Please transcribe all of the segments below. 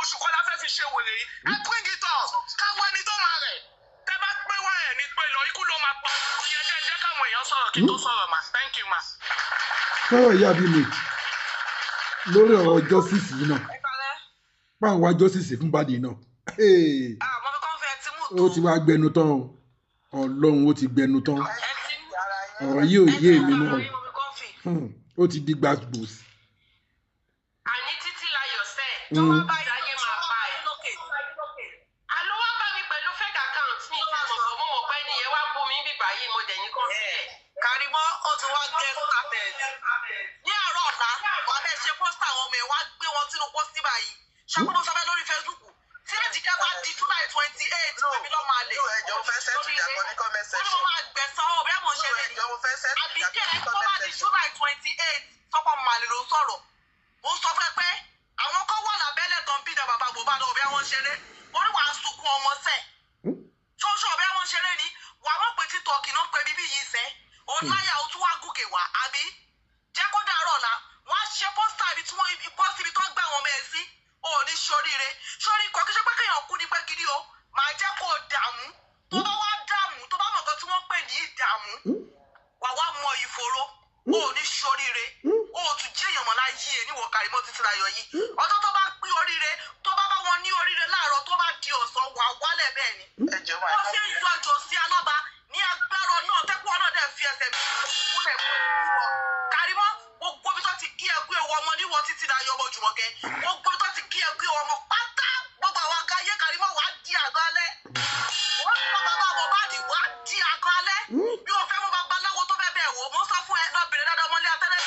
Oṣù kan la fẹ́ fi ṣe wèrè yìí. Ẹ bring it on, káwọ́ ẹni tó máa rẹ̀. Tẹ bá pé wá, ẹ̀ ní pé lọ, ikú ló máa pa. Ìyẹn jẹ́ káwọn èèyàn sọ̀rọ̀ kí n tó sọ̀rọ̀ mà. Thank you, ma. Sọ̀rọ̀ ìyá bí mi lórí ọ̀rọ̀ justice yìí náà, páwọn wá justice fún bàdé náà. Hey, ó ti wá gbẹnu tán o. Ọlọ́run, ó ti gbẹnu tán. Ọ̀rọ̀ yìí ò yé èmi náà o. Ó ti di gbàgbòs. Àní títí láyọ̀ sẹ́ láyé máa pa ẹ̀. Àló wá bá mi pẹ̀lú fake account mi tí mo mọ̀, mo mọ̀ pé nìyẹn wá bú mi bíbá yìí, mo dẹ̀ ní kàn sílẹ̀. Kàrímọ́, ó ti wá get started. Ní àárọ̀ ọ̀la, wà á bẹ́ẹ̀ ṣe poster àwọn ọmọ ẹ̀, wá gbé wọn sínú pósí báyìí. Ṣàkóso sọfẹ́ lórí Facebook tí Àjíkẹ́ bá di July 28, èmi lọ́ máa lè. No, ẹ jọ̀ọ́, mo fẹ́ settle ìjà kan ní comment Ó ní mo section. máa gbẹ̀san ọ̀ bẹ́ẹ̀ mo ṣe No, lè. ẹ jọ̀ọ́, mo fẹ́ settle ìjà Àbíkẹ́, kan ní tó bá comment di section. July 28, sọ́kọ̀ màlè ló ń sọ̀rọ̀. Mo sọ fún ẹ pé àwọn kan wà lábẹ́lẹ̀ tó ń bí bàbá Mohbad, ọ̀bẹ wọn ṣeré. Mo ní wàá sunkún ọmọ sẹ̀. Ṣóṣó ọ̀bẹ wọn ṣeré ni wàá mọ̀ pé TikTok náà pé bíbí yìí sẹ́. Ó láyà, ó tún wá gòkè wá, àbí? Jẹ́ kó dàárọ̀ ọ̀la, wọ́n á ṣe poster ibi tí wọ́n post ibi tó ń gbà wọn mẹ́ ẹ sí. Ò ní ṣoríire. Sórí kò kí ṣe pé kéèyàn kú ní pé gidi o, màá jẹ́ kó o dààmú. Tó bá wá dààmú, tó bá mọ̀ nǹkan tí wọ́n pè ní ìdààmú, wà wá mọ ìfòró. O ò ní ṣoríire, o ò tún jẹ́yàn mọ́ láyé ẹ níwọ̀ Kàrímọ́ títí láyọ̀ yìí. Ọjọ́ tó bá pín oríire, tó bá bá wọn ní oríire láàárọ̀, tó bá di ọ̀sán, wà wálẹ̀ bẹ́ẹ̀ ni. Ẹ jọ̀ọ́ mà, Wọ́n ṣe ń yọjọ sí Alába ní agbára náà, tẹ́kọ̀ náà dẹ̀ fi ẹsẹ̀ kúlẹ̀ fún ọ. Kàrímọ́, gbogbo ibi tó ti kí ẹ kú ewu ọmọ níwọ̀ títí láyọ̀ ọmọ Jùmọ̀kẹ́, gbogbo ibi tó ti kí ẹ kú ewu ọmọ pátá, gbogbo àwọn agáyé, Kàrímọ́, wàá di àgọ́ alẹ́. Wọ́n ti mọ bàbá Mohbad, wàá di àgọ́ alẹ́. Bí o fẹ́ mọ babaláwo tó fẹ́ bẹ̀ wò, mo sọ fún ẹ, lọ bèrè dáadáa ọmọlé atẹ́lẹ̀.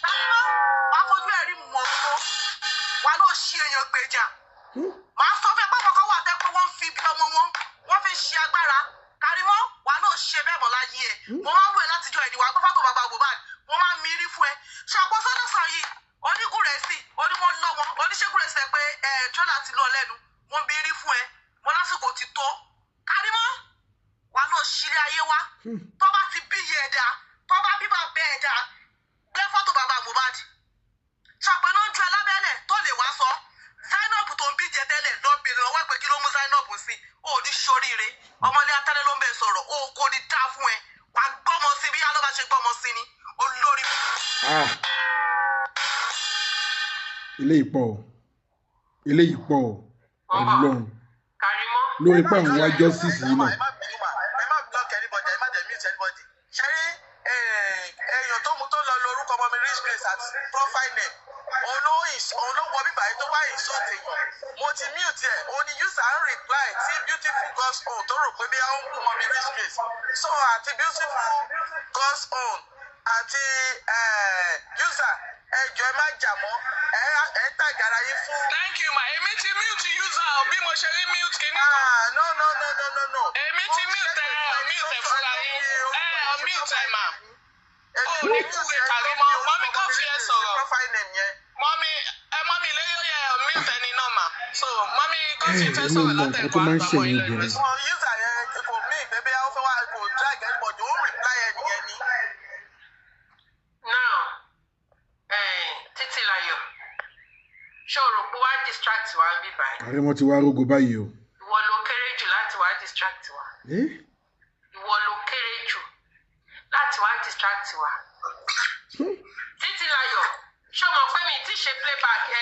Kàrímọ́, wàá fojú ẹ̀ rí mọ̀ ọ́, wàá lọ ṣí èèyàn gbèjà. Màá sọ fẹ́ pé kọ́kọ́ wà tẹ́ pé wọ́n fi bí ọmọ wọn, wọ́n fi ṣe agbára. Kàrímọ́, wàá náà ṣe bẹ́ẹ̀ mọ́ láyé ẹ̀. Mo máa ń wẹ̀ látijọ́ ìdí wàá gbé fọ́tò bàbá Mohbad, mo máa ń mirí fún ẹ. Ṣàkóso lọ́sàn yìí, onígùrẹ́sì oníwọ̀n lọ́ wọn oníṣègùrẹ́sì pé ẹ tírélà ti lọ lẹ́nu, mo ń mirí fún ẹ. Mo lásìkò ti tó. Kàrímọ́, wàá náà ṣílẹ̀ ayé wá. Tó bá ti bí iye ẹ̀dá, tó bá bí bàbá ẹ̀dá, gbé fọ́tò bàbá Mohbad. Ṣàpẹ́ náà ń ju alábẹ́lẹ̀ tó lè wá sọ Zainab tó ń bí jẹ tẹ́lẹ̀, lọ bèrè lọ́wọ́ ẹ̀ pé kí ló mú Zainab sí. Ó ní ṣoríire, ọmọlé atẹ́lẹ̀ ló ń bẹ̀ sọ̀rọ̀, ó kò ní dá fún ẹ. Wàá gbọ́mọ sí bí alọ́ba ṣe gbọ́mọ sí ni olórí. Ah, eléyìí pọ̀ o, eléyìí pọ̀ o, Ọlọ́run. Kàrímọ́. Lórí pé àwọn wá justice yìí náà. Ẹ má bínú mà, ẹ má block anybody, ẹ má dẹ̀ mute anybody. Ṣé rí èèyàn tó mú tó lọ lo orúkọ ọmọ mi Rich Grace as profile name, òun ló wọ bíbá yìí tó wá insult èèyàn. Mo ti mute ẹ̀. Òun ni user ń reply tí Beautiful God's Own tó rò pé bí àwọn ń bù mọ́ mi Rich Grace. So àti Beautiful God's Own àti user, ẹ jọ̀ọ́, ẹ má jà mọ́, ẹ ẹ ń tàgé ara yín fún. Thank you, ma. Èmi ti mute user o, bí mo ṣe rí mute kìíní kan. Ah, no, no, no, no, no, no. Èmi ti mute ẹ, mute ẹ fúnra yín. Ẹ mute ẹ mà. Ó ní kúre Kàrímọ́. Mummy kò fi ẹ sọ̀rọ̀. Profile name yẹn. Mummy ẹ, mummy lẹ́yìn ó yẹ ẹ mute ẹni náà mà. So mummy kò fi fẹ́ Èmi ò sọ̀rọ̀ mọ nǹkan tó látẹ̀kọ́ máa ń àgbàmọ́ ṣẹ̀yìn ilé obìnrin. ìrẹsì. Wọn user yẹn kò mí ìgbé bí ó fẹ́ wá, kò drag anybody, ó reply ẹni yẹn ni. Now, Títílayọ̀, ṣé o rò pé wá distract wa bí báyìí? Kàrímọ́ ti wá rógo báyìí o. Ìwọ ló kéré jù láti wá distract wa. Eh? Ìwọ ló kéré jù láti wá distract wa. Títílayọ̀, ṣé o mọ̀ pé mi ti ṣe playback ẹ,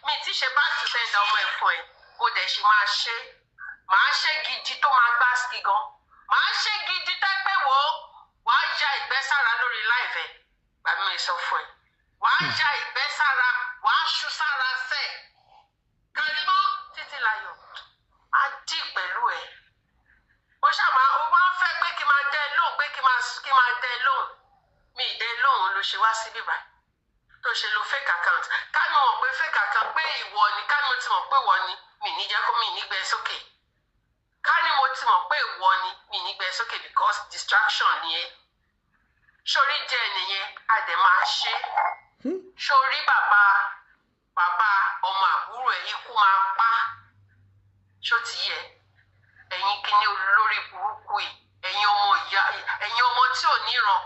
mi ti ṣe back to sender ọmọ ẹ̀ fún ẹ? Mo dẹ̀ ṣì máa ṣe, màá ṣe gidi tó máa gbá sí gan, màá ṣe gidi tẹ́ pé wò ó, wàá ya ìgbẹ́ sára lórí live ẹ̀. Gbàgbé mi sọ fún ẹ, wàá ya ìgbẹ́ sára, wàá ṣu sára sẹ́ẹ̀. Kàrímọ́, Títílayọ̀ á dì pẹ̀lú ẹ̀. Ó ṣàmà, ó máa ń fẹ́ pé kí n máa dẹ́ ẹ lóhùn, pé kí máa dẹ́ ẹ lóhùn. Mi ì dẹ́ ẹ lóhùn ló ṣe wá sí bíbá tó ṣe lo fake account. Ká ní mọ̀ pé fake account pé ìwọ ni, ká ní mo ti mọ̀ pé ìwọ ni, mi ní jẹ́ kó mi ní gbẹ sókè. Ká ní mo ti mọ̀ pé ìwọ ni, mi ní gbẹ sókè, because distraction ni ẹ. Sórí díẹ̀ nìyẹn, a dẹ̀ máa ṣe. Sórí bàbá bàbá ọmọ àbúrò ẹ̀, ikú máa pa. Ṣó ti yẹ ẹ̀yin kíní olórí burúkú yìí, ẹ̀yin ọmọ ìyá, ẹ̀yin ọmọ tí ò níran,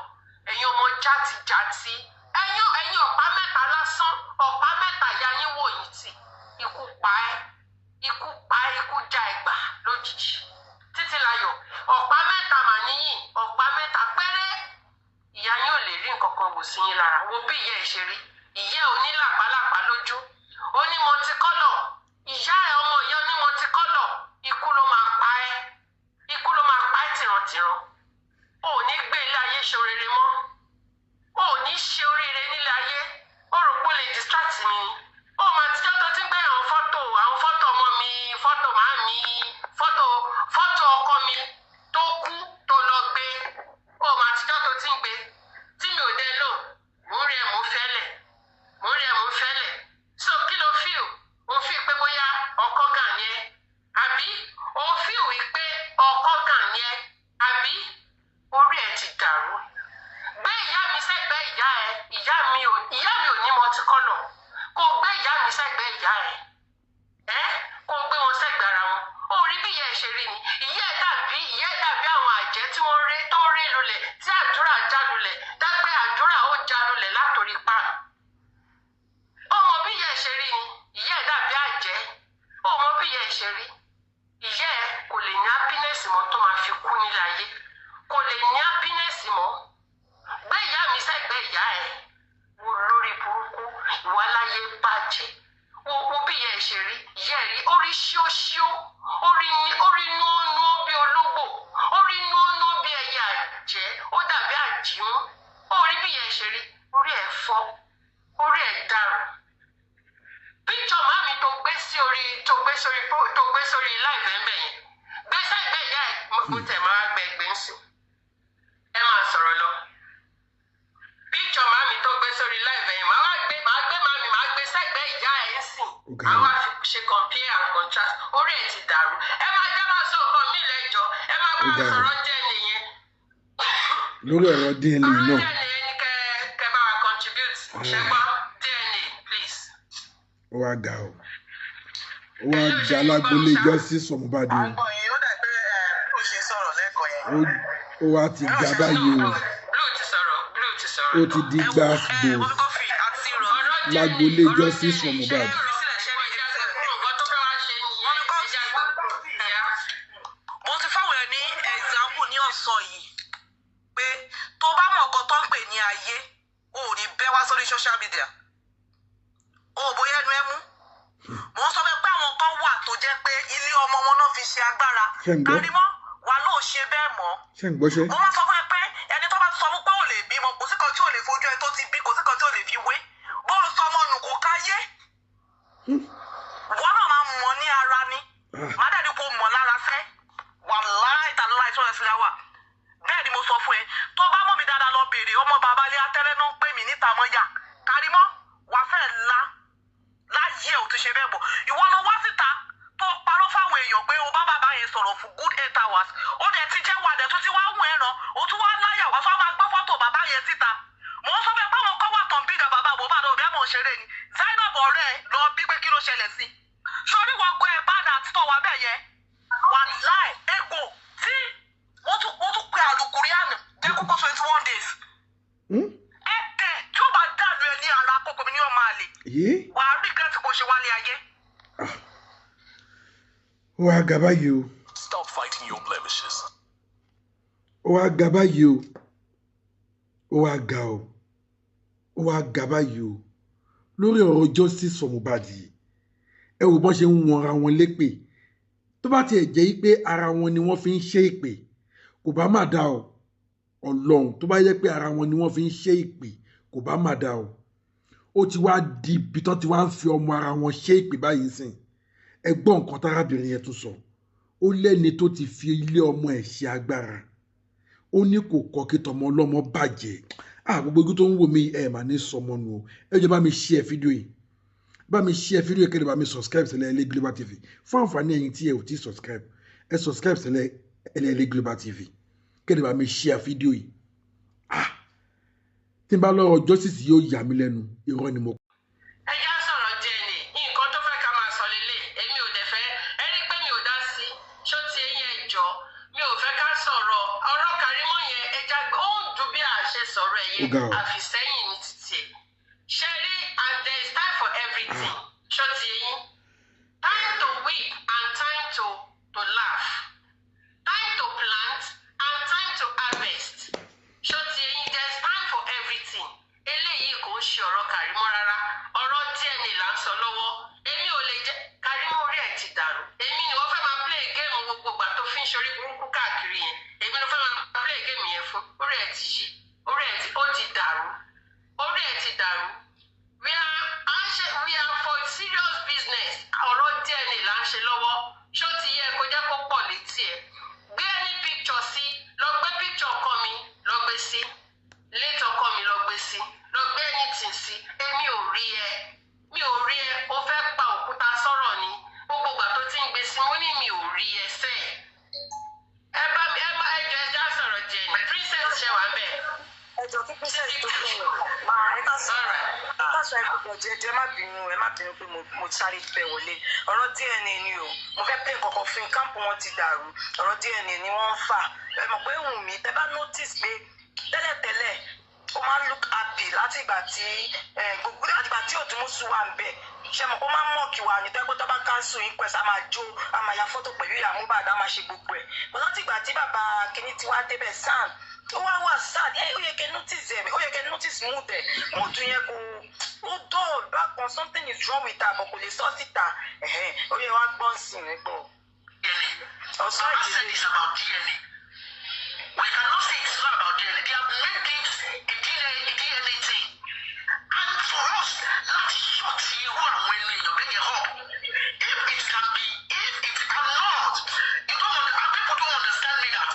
ẹ̀yin ọmọ játijàti, ẹ̀yin ọ̀pá mẹ́ta lásán, ọ̀pá mẹ́ta ìyá yín wò yín tì, ikú Ìyá ẹ̀ onílàpálàpá lójú, onímọtíkọ́lọ̀. Ìyá ẹ̀, ọmọ ìyá onímọtíkọ́lọ̀, ikú ló máa pa ẹ́, ikú ló máa pa ẹ́ tìrantìran. O ò ní gbé ilé ayé ṣe oríire mọ́, o ò ní ṣe oríire nílé ayé. O rò pé o lè distract mi ni. O mà tíjọ́ tó ti ń gbé àwọn fọ́tò ọmọ mi, fọ́tò màámi, fọ́tò ọkọ mi tó kú tó lọ gbé. O mà tíjọ́ tó ti ń gbé tí mi ò dé lò. Mò ń rí ẹ, mò ń fẹ́lẹ̀, mò ń rí ẹ, mò ń fẹ́lẹ̀. So kí ló feel? O feel pé bóyá ọkọ gàn ni ẹ, àbí o feel wípé ọkọ gàn ni ẹ, àbí orí ẹ ti dàrú? Gbé ìyá mi sẹ́gbẹ̀ẹ́ ìyá ẹ. Ìyá mi ò ní multicolor. Kó gbé ìyá mi sẹ́gbẹ̀ẹ́ ìyá ẹ, ẹ kó gbé wọn sẹ́gbẹ̀ẹ́ ara wọn. Ó rí bí ìyá ẹ ṣe rí ni. Ìyá ẹ dàbí àwọn àjẹ́ tí wọ́n rí tó rí lulẹ̀, tí àdúrà já lulẹ̀, dápẹ́ àdúrà ó já lulẹ̀ látòrí páànù. Ó mọ bí ìyá ẹ ṣe rí ni. Ìyá ẹ dàbí àjẹ́. Ó mọ bí ìyá ẹ ṣe rí. Ìyá ẹ kò lè ní happiness mọ́ tó máa fi kú nílé ayé. Kò lè ní happiness mọ́. Gbé ìyá mi sẹ́gbẹ̀ẹ́ ìyá ẹ. Wo lórí burúkú, ìwà láyé bàjẹ́. Wo bí ìyá ẹ ṣe rí. Ìyá ẹ rí, ó rí ṣíóṣíó, ó rí núọ́núọ́ bí ológbò, ó rí núọ́núọ́ bí ẹyẹ àjẹ́, ó dàbí àjímú. Ó rí bí ìyá ẹ ṣe rí. Orí ẹ fọ́, orí ẹ dàrú. Picture màmí tó gbé sórí live ẹ̀ ń bẹ̀ yẹn, gbé sẹ́gbẹ̀ẹ́ ìyá ẹ̀. Mo tẹ̀ máa gbẹ gbé ń sìn. Ẹ máa sọ̀rọ̀ lọ. Picture màmí tó gbé sórí live ẹ̀, màá wá gbé, màá gbé màmí, màá gbé sẹ́gbẹ̀ẹ́ ìyá ẹ̀ ń sìn. Àwa fi ṣe compare and contrast. Orí ẹ̀ ti dàrú. Ẹ máa jẹ́ máa sọ nǹkan mí lẹ́jọ́. Ẹ máa bá Ó ga o. sọ̀rọ̀ DNA yẹn. Lórí ọ̀rọ̀ DNA Ọ̀rọ̀ náà. DNA yẹn ni kẹ́ bá wa contribute. Ṣẹ́gbọ́n DNA, please. Ó wá ga o, ó wá ga lágbolé justice for Mohbad o. À ń gbọ́ yín. Ó dà pé ẹ bí ó ṣe sọ̀rọ̀ lẹ́ẹ̀kan yẹn. Ó wá ti ga báyìí o. Blue ti sọ̀rọ̀, Blue ti sọ̀rọ̀. Ó ti di gbàsgbòs Mummy Comfy àti rọ̀ Ọ̀rọ̀ DNA, lágbolé ọ̀rọ̀ justice for DNA, Mohbad. ṣé ọ̀rọ̀ nǹkan tó fẹ́ wá ṣe nìyẹn? Ẹ jẹ́ àgbà. Ìyá. Mo ti fáwọn ẹ ní example ní ọ̀sán yìí pé tó bá mọ̀ nǹkan tó ń pè ní ayé, o ò ní bẹ́ wá sórí social media. O ò bóyá ẹnu ẹ mú. Mo ń sọ fẹ́ pé àwọn kan wà tó jẹ́ pé ilé ọmọ wọn náà fi ṣe agbára. Ṣé ń gbọ́? Karimọ́ wà lóò ṣe bẹ́ẹ̀ mọ́. Ṣé ń gbọ́ṣẹ́? Mo máa sọ fún ẹ pé ẹni tó bá sọ fún pé ò lè bímọ, kò sí kan tí ò lè fojú ẹ tó ti bí, kò sí kan tí ò lè fi wé. Bó o sọ ọmọ nù, kò káyé. Wọn náà máa mọ̀ ní ara ni. Má dàbí kò mọ̀ lára fẹ́. Wàláì tàláì tó ẹ̀ sílẹ̀ wà. Bẹ́ẹ̀ ni mo sọ fún ẹ. Tó bá mọ̀ mi dáadáa, lọ bèrè ọmọ bàbá ilé atẹ́rẹ́ náà ń pè mí níta mọ́yà. Karimọ́ wà fẹ́ la láyé ẹ̀ ò ti ṣe bẹ́ẹ̀ bọ̀. Ìwọ ló wá síta tó parọ́ fáwọn èèyàn pé o bá bàbá yẹn sọ̀rọ̀ fún good 8 hours. Ó dẹ̀ ti jẹ́ wàdẹ̀ tó ti wá wùn ẹ̀ràn. O tún wá láyà wá fáwọn máa gbé fọ́tò bàbá yẹn síta. Mò ń sọ fẹ́ páwọn kọ́ wà tán bí ìdá bàbá Mohbad ọ̀gá mò ń ṣeré ni. Zainab ọ̀rẹ́ ẹ lọ bí pé kí ló ṣẹlẹ̀ sí. Sọrí wọn gbọ́ ẹ bá dà títọ́ wa bẹ́ẹ̀ yẹn. Wàláì egbò tí wọ́n tún pe àlùkùrí àná jẹ́ kókó 21 days. Ẹ tẹ̀ tí ó bá dàlú ẹ ní ara kókò mi ní ọmọ àlè. Yé. Wàá regret kó ṣe wálé ayé. Ó wá ga báyìí o. Stop fighting your blemishes. Ó wá ga báyìí o. Ó wá ga o. Ó wá ga báyìí o lórí ọ̀rọ̀ justice for Mohbad yìí. Ẹ wò bọ́n ṣe ń wọn ara wọn lépè. Tó bá tiẹ̀ jẹ́ pé ara wọn ni wọ́n fi ń ṣe ìpè, kò bá má dá o. Ọlọ́run, tó bá yẹ pé ara wọn ni wọ́n fi ń ṣe ìpè, kò bá má dá o. Ó ti wá di ibi tán ti wá ń fi ọmọ ara wọn ṣe ìpè báyìí sìn. Ẹ gbọ́ nǹkan tárábìnrin yẹn tún sọ. Ó lẹ́ni tó ti fi ilé ọmọ ẹ̀ ṣe agbára, ó ní kò kọ́ kí tọmọ ọlọ́mọ bàjẹ́. Ah, gbogbo ojú tó ń wò mí, ẹ mà ní sọmọ nù o. Ẹ jọ̀ọ́, bá mi share fídíò yìí, bá mi share fídíò yìí, kẹ́lẹ́ bá mi subscribe sílẹ̀ Ẹlẹ́ Global TV. Fún àǹfààní ẹ̀yin tí ẹ ò tí subscribe, ẹ subscribe sílẹ̀ Ẹlẹ́ Global TV, kẹ́lẹ́ bá mi share fídíò yìí. Ah, tí n bá lọ́rọ̀ justice yóò yà mí lẹ́nu, irọ́ ni mo. Ẹ já sọ̀rọ̀ DNA. Nǹkan tó fẹ́ ká máa sọ lélẹ̀, èmi ò dẹ̀ fẹ́. Ẹ rí pé mi ò dá sí ṣó ti eyín. Ẹ jọ, mi ò fẹ́ ká sọ̀rọ̀ ọ̀rọ̀ Kàrímọ́ yẹn. Ẹ já ó ń dùn bí a ṣe sọ̀rọ̀ ẹ̀ Ó yẹn. ga o. Àfìsẹ́yìn ní títì ẹ̀ ṣe rí, and there is time for everything. Ṣó ti eyín? Time to weep and time to laugh, time to plant and time to harvest. Ṣó ti eyín? There is time for everything. Eléyìí kò ń ṣe ọ̀rọ̀ Kàrímọ́. mọ́ rárá. Ọ̀rọ̀ DNA là ń sọ lọ́wọ́. Èmi ò lè jẹ́ Karimo, orí ẹ̀ ti dàrú. Èmi ni wọ́n fẹ́ máa play game gbogbo ìgbà tó fi ń ṣorí burúkú káàkiri yẹn. Èmi ló fẹ́ máa play game yẹn fún. Orí ẹ̀ ti yí, orí ẹ̀ ti ó ti dàrú, orí ẹ̀ ti dàrú. We are à ń ṣe, we are for serious business. Ọ̀rọ̀ DNA là ń ṣe lọ́wọ́. Ṣó ti yẹ kó jẹ́ kó pọ̀ létí ẹ̀? Gbé any picture sí, lọ gbé picture ọkọ mi, lọ gbé sí létí ọkọ mi, lọ gbé sí, lọ gbé anything sí. Èmi ò rí ẹ, mi ò rí ẹ. O fẹ́ pa òkúta sọ̀rọ̀ ni. Gbogbo ìgbà tó ti ń gbé sí, mo ní mi ò rí ẹ sẹ́ẹ̀. Ẹ bá mi, ẹ má, ẹ jọ, ẹ já sọ̀rọ̀ DNA. Princess, ṣe wà ń bẹ̀? Ẹjọ, kí Princess tó sọ̀rọ̀ máa, ẹ ká sọ, ẹ ká sọ, ẹ gbọ́dọ̀ jẹjẹ. Ẹ má bínú, ẹ má bínú pé mo sáré bẹ̀ wọlé. Ọ̀rọ̀ DNA ni o. Mo fẹ́ pé nǹkan kan fún camp wọn ti dàrú. Ọ̀rọ̀ DNA ni wọ́n ń fà. Ẹ mọ̀ pé Wùnmí, tẹ bá notice pé tẹ́lẹ̀tẹ́lẹ̀ ó máa ń look happy láti ìgbà tí gbogbo láti ìgbà tí Òdùmọ̀ṣù wà ń bẹ̀. Ṣe mọ̀ kó máa ń mọ̀ kí wa ní tẹ́gbẹ́ tó bá cancel inquest, a máa jó, a máa ya fọ́tò pẹ̀lú ìyá Mohbad, a máa ṣe gbogbo ẹ̀. But láti ìgbà tí bàbá kìíní ti wá débẹ̀, SAN, ó wá wà sad. Ẹ ó yẹ kẹ́ notice ẹ, ó yẹ kẹ́ notice mood ẹ, mood yẹn kò ó dull bákan. Something is wrong with her, but kò lè sọ síta. Ẹ̀hẹ́n, ó yẹ wá gbọ́n sí i gbọ́. Ọ̀sán Baba said ìdílé. It's about DNA. We cannot say it's not about DNA. They have made it a DNA, a DNA thing. And for us, láti shut irú àwọn ẹni èèyàn bẹ́ẹ̀ yẹn up. If it can be, if it cannot, you don't want, and people don't understand me that.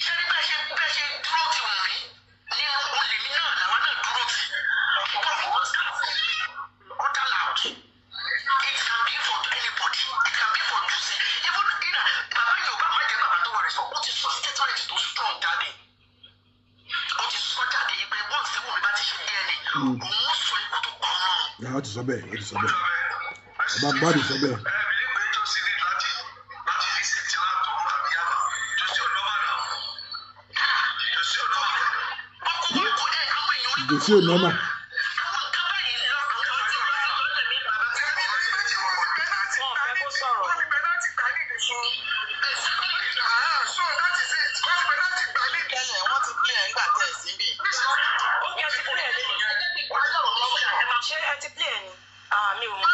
Ṣé ní bẹ́ẹ̀ ṣe dúró ti Wùnmí nínú olè mi náà làwa náà dúró tì. But once that order loud, it can be for anybody. It can be for juicy. Even in a bàbá Yorùbá máa jẹ́ bàbá tó wà rẹ̀ sọ, ó ti sọ statement tó strong jáde. Ó ti sọ jáde yìí pé once tí Wùnmí bá ti ṣe DNA, òun ó sọ ikú tó pa ọmọ òun. Yàrá ti sọ bẹ́ẹ̀, ó ti sọ bẹ́ẹ̀, bàbá Mohbad sọ bẹ́ẹ̀. Ẹ bí pé Josi ní láti visit látòrú àbí Yaba. Josi ò normal náà. Josi ò normal. Ọkọ̀ kò ẹ àwọn èèyàn orí Josi ò normal. Àwọn nǹkan báyìí lọ àwọn ọtí lọ mi bàbá. Wọn ò fẹ́ kó sọ̀rọ̀. Kẹ́lẹ̀ wọ́n ti play ẹ̀ ńgbà tẹ̀ sí bí. Ó kẹ́ ẹ ti play ẹ̀ lẹ́yìn. Ṣé ẹ ti play ẹ̀ ni? Ah, mi ò mọ̀.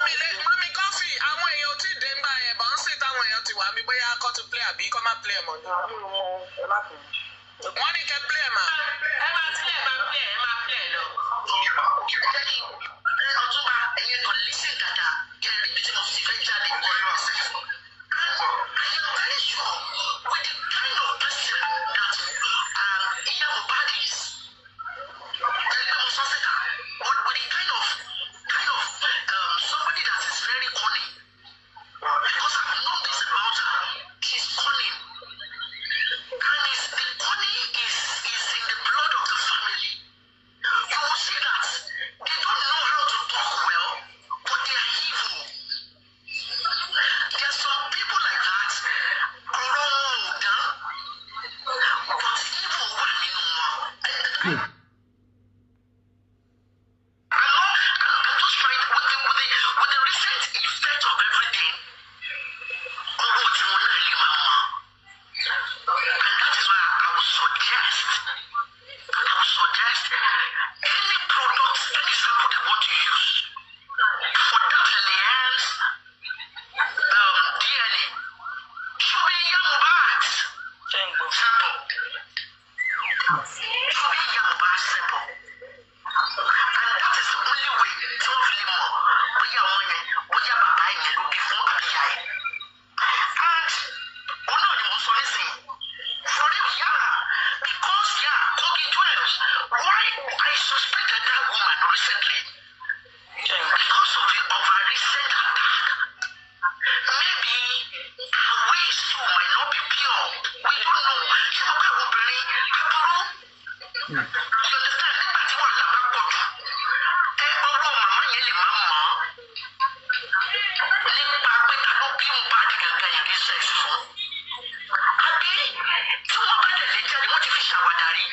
Mummy Kọ́fì, àwọn èèyàn ò tí ì dé ń bá yẹn bọ̀ ń sì táwọn èèyàn ti wà mí bóyá kọ́ ti play àbí kọ́ má play ẹ̀ mọ́ ni. Ah, mi ò mọ̀, ẹ má bínú. Wọ́n ní kẹ́ play ẹ̀ mà. Ẹ máa play, ẹ máa play, ẹ máa play lọ. Okay ma, okay ma. Ẹ jẹ́ kí ẹ ọtúnba ẹ̀yin kan listen dáadáa kẹ́ ẹ rí ibi tí mo ti fẹ́ jáde. And I am very sure with the kind of person that Iya Mohbad is, ẹgbẹ́ mo sọ síta, with the kind of somebody that is very cunning, because I've known this about her, she's cunning. And is the cunning is in the blood of the family. You will see that they don't know how to talk well, but they are evil. There are some people like that. Ọ̀rọ̀ wọn ò dán, but evil wà nínú wọn. I'm not, I'm just trying with the recent effect of everything. Ọwọ́ tí wọn náà lè máa mọ̀. And that is why I would suggest any product, any sample they want to use for that Liam's DNA should be Iya Mohbad's Ṣé ń gbọ́? sample. Should be Iya Mohbad's sample. And that is the only way tí wọ́n fi lè mọ̀ bóyá ọmọ yẹn, bóyá bàbá yẹn ló bí fún àbíyá ẹ̀. And òun náà ni mo sọ nísìnyí. For real, yeah. Because, yeah, Kogi Dwells, why I suspected that woman recently, Ṣé ń gbọ́? because of her recent attack. Maybe her ways too might not be pure. We don't know. Ṣé mo pé àwọn obìnrin aburú? You understand? Nígbà tí wàhálà bá pọ̀ jù, ẹ ọwọ́ màmá yẹn lè má mọ̀ ọ́. Nípa pé ta ló bí Mohbad gangan yẹn rí sex fún. Àbí tí wọ́n bá dẹ̀ lè jáde, wọ́n ti fi ṣàwàdà rí.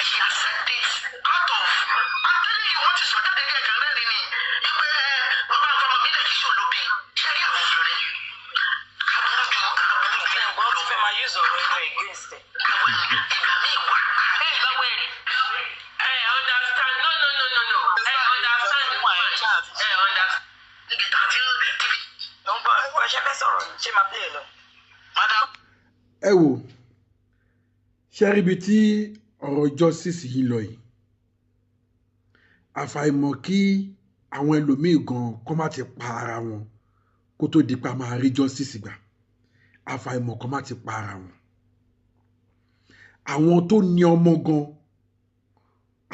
She has said this out of, I'm telling you, wọ́n ti sọ jáde ní ẹ̀kan rẹ́rìn ni. Ìpè ẹ, bàbá àwọn ọmọ mi lè kí ṣòro bí. Ṣé rí àwọn obìnrin? Aburú ju aburú ju Ṣé ń gbọ́? Ó ti fẹ́ máa use ọ̀rọ̀ inú against ẹ̀. Àwọn ìgbà míì wà. Ẹ gbọ́ wẹ̀rẹ̀. Ẹ understand? No, no, no, no, no. Ṣé fẹ́ sọ̀rọ̀ ni? Ṣé máa play ẹ lọ? Madam. Ẹ wò, ṣe rí ibi tí ọ̀rọ̀ justice yìí lọ yìí, àfàìmọ̀ kí àwọn ẹlòmíì gan kọ́ má ti pa ara wọn kó tó di pa máa rí justice gbà. Àfàìmọ̀ kọ́ má ti pa ara wọn. Àwọn tó ní ọmọ gan,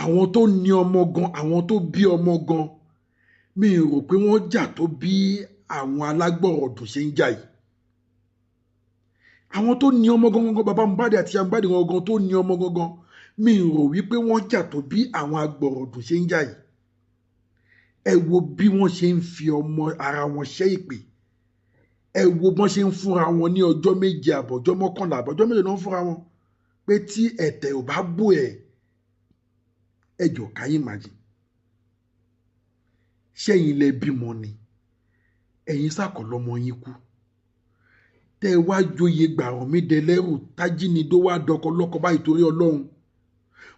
àwọn tó ní ọmọ gan, àwọn tó bí ọmọ gan, mi rò pé wọ́n jà tó bí àwọn alágbọ̀rọ̀dùn ṣe ń jà yìí. Àwọn tó ní ọmọ gangan, bàbá Mohbad àti ìyá Mohbad gangan tó ní ọmọ gangan, mi rò wípé wọ́n jà tó bí àwọn agbọ̀rọ̀dùn ṣe ń jà yìí. Ẹ wo bí wọ́n ṣe ń fi ọmọ ara wọn ṣẹ́ ìpè. Ẹ wo bọ́n ṣe ń fúnra wọn ní ọjọ́ 7 àbọ̀, ọjọ́ 11 àbọ̀, ọjọ́ 7 ló ń fúnra wọn pé tí ẹ̀tẹ̀ ò bá bò ẹ̀, ẹ jọ̀ọ́ káyé màjì. Ṣẹ́yìn lẹ bímọ ni, ẹ̀yin sàkọ̀ lọ́mọ yín kú. Tẹ́ ẹ wá joyè gbàràn mí dẹlẹ́rù tájínigbó wá dọkọ lọ́kọ báyìí torí Ọlọ́run.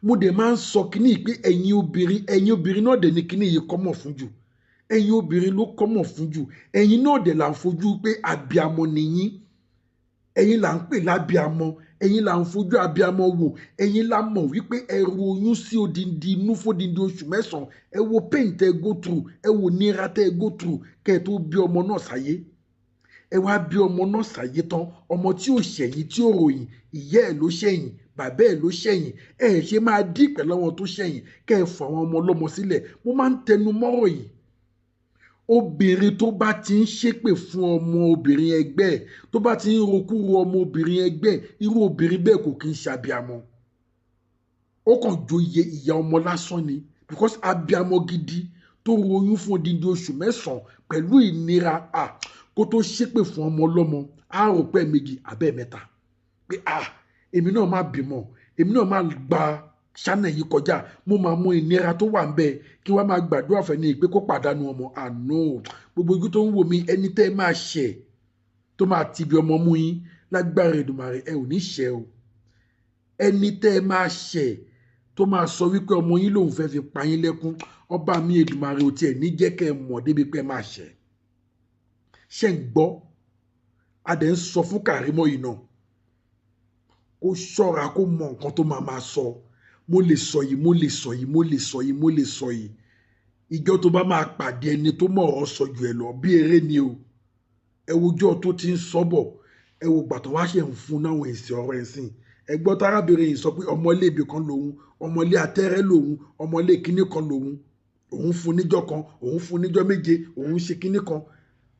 Mo dẹ̀ máa ń sọ kíní pé ẹ̀yin obìnrin náà dẹ̀ ní kíní yìí kọ́mọ̀ fún jù. Ẹ̀yin obìnrin ló kọ́mọ̀ fún jù. Ẹ̀yin náà dẹ̀ là ń fojú pé abiamọ nìyín. Ẹ̀yin là ń pè lábiamọ. Ẹ̀yin là ń fojú abiamọ wò. Ẹ̀yin là mọ̀ wípé ẹrù oyún sí odindi inú fódindi oṣù 9. Ẹ wo pain tẹ́ go through, ẹ wo nira tẹ́ go through kẹ́ ẹ tó bí ọmọ náà sáyé. Ẹ wá bí ọmọ náà sáyé tán, ọmọ tí ò ṣẹ̀yìn, tí ò ròyìn, ìyá ẹ̀ ló ṣẹ̀yìn, bàbá ẹ̀ ló ṣẹ̀yìn. Ẹ ṣe máa dí pẹ̀lú àwọn tó ṣẹ̀yìn kẹ́ ẹ fọ àwọn ọmọ ọlọ́mọ sílẹ̀. Mo máa ń tẹnu mọ́rọ̀ yìí. Obìnrin tó bá ti ń ṣépè fún ọmọ obìnrin ẹgbẹ́ ẹ̀, tó bá ti ń rokúro ọmọ obìnrin ẹgbẹ́ ẹ̀, irú obìnrin bẹ́ẹ̀ kò kí ń ṣàbíamọ. Ó kàn joyè ìyá ọmọ lásán ni, because abiamọ gidi tó royún fún odindi oṣù 9 pẹ̀lú ìnira, kó tó ṣépè fún ọmọ ọlọ́mọ, á rò pé méjì abẹ́ mẹ́ta pé èmi náà má bímọ, èmi náà má gba ṣánà yìí kọjá, mo máa mú ìnira tó wà ńbẹ̀ kí wọ́n máa gbàdúrà fẹ́ ní ìpè kó pàdánù ọmọ. Àná gbogbo ojú tó ń wò mí, ẹni tẹ́ ẹ máa ṣẹ̀ tó máa tibi ọmọ mú yín lágbára Èdùmàrè, ẹ ò ní ṣẹ̀ o. Ẹni tẹ́ ẹ máa ṣẹ̀ tó máa sọ wípé ọmọ yín lòun fẹ́ fi pa yín lẹ́kún, ọba mi Èdùmàrè ò tiẹ̀ ní jẹ́ kẹ́ ẹ mọ̀ débi pé ẹ máa ṣẹ̀. Ṣé ń gbọ́? A dẹ̀ ń sọ fún Kàrímọ́ yìí náà kó ṣọ́ra, kó mọ nǹkan tó máa máa sọ. Mo lè sọ yìí, mo lè sọ yìí, mo lè sọ yìí, mo lè sọ yìí. Ìjọ tó bá máa pàdé ẹni tó mọ̀ ọ́ sọ jù ẹ lọ, bí eré ni o. Ẹ wo ọjọ́ tó ti ń sọ bọ̀, ẹ wo gbà tó wá ṣe ń fún náwọn èsì ọ̀rọ̀ ẹ̀sìn. Ẹ gbọ́ tárábìnrin yìí sọ pé ọmọlé ibì kan lòun, ọmọlé atẹ́rẹ́ lòun, ọmọlé kinní kan lòun, òun fún níjọ́ kan, òun fún níjọ́ 7, òun ṣe kinní kan.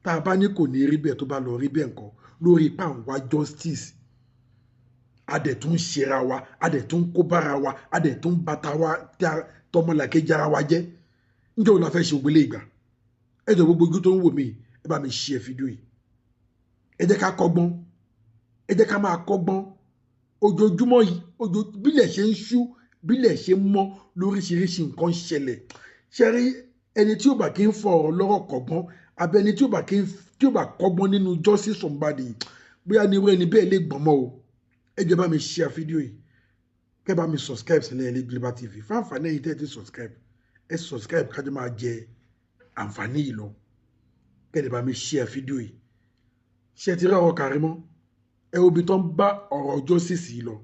Tá a bá ní kò ní rí bẹ́ẹ̀, tó bá lọ rí bẹ́ẹ̀ nǹkan lórí ipá ń wá justice. A dẹ̀ tún ń ṣera wa, a dẹ̀ tún ń kó bára wa, a dẹ̀ tún ń bàtà wa tọmọlàkejì ara wa jẹ́. Ǹjẹ́ òun la fẹ́ ṣe ògbélé ìgbà? Ẹ jọ̀ọ́ gbogbo ojú tó ń wò mí, ẹ bá mi share fídíò yìí. Ẹ jẹ́ ká kọ́gbọ́n, ẹ jẹ́ ká máa kọ́gbọ́n. Ojoojúmọ́ yìí, bílẹ̀ ṣe ń ṣú, bílẹ̀ ṣe ń mọ́, lóríṣiríṣi nǹkan ṣẹlẹ̀. Ṣé rí ẹni tí ò bá kí ń fọ ọ̀rọ̀ lọ́rọ̀ kọ́gbọ́n, abẹ́ni tí ò bá kí ń, tí ò bá kọ́gbọ́n nínú justice somebody, bóyá ni irú ẹni bẹ́ẹ̀ lè gbọ́n mọ́ o. Ẹ jọ̀ọ́ bá mi share fídíò yìí, kẹ́ bá mi subscribe sílẹ̀ Ẹlẹ́ Global TV. Fún àǹfààní ẹ̀yin tẹ́ ẹ ti subscribe, ẹ subscribe kájọ máa jẹ àǹfààní yìí lọ. Kẹ́ ẹ bá mi share fídíò yìí. Ṣé ẹ ti rí ọ̀rọ̀ Kàrímọ́? Ẹ wo ibi tó ń bá ọ̀rọ̀ justice yìí lọ.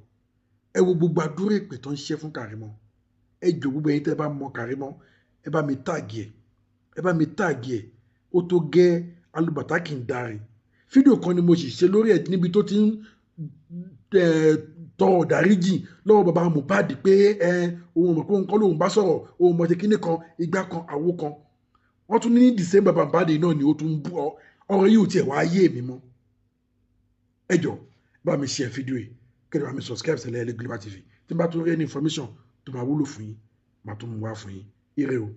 Ẹ wo gbogbo àdúrà èpè tó ń ṣe fún Kàrímọ́. Ẹ jọ̀ọ́ gbogbo ẹ̀yin tẹ́ ẹ bá mọ Kàrímọ́, ẹ bá mi tag ẹ̀, ẹ bá mi tag ẹ̀. Ó tó gẹ́ alùbàtà kì í darí. Fídíò kan ni mo sì ṣe lórí ẹ̀ níbi tó ti ń tọrọ ìdáríjì lọ́wọ́ bàbá Mohbad pé òun mọ̀ pé òun kọ́ lòun bá sọ̀rọ̀, òun mọ̀ ṣe kíní kan, igbá kan, àwo kan. Wọ́n tún ní the same bàbá Mohbad náà ni ó tún ń bú ọ̀rọ̀ yìí ò tiẹ̀ wá yé mi mọ́. Ẹ jọ̀ọ́ bá mi share fídíò yìí, kẹ́ ẹ bá mi subscribe sílẹ̀ Ẹlẹ́ Global TV. Tí n bá tún rí any information tó máa wúlò fún yín, màá tún mú wá fún yín. Ire o.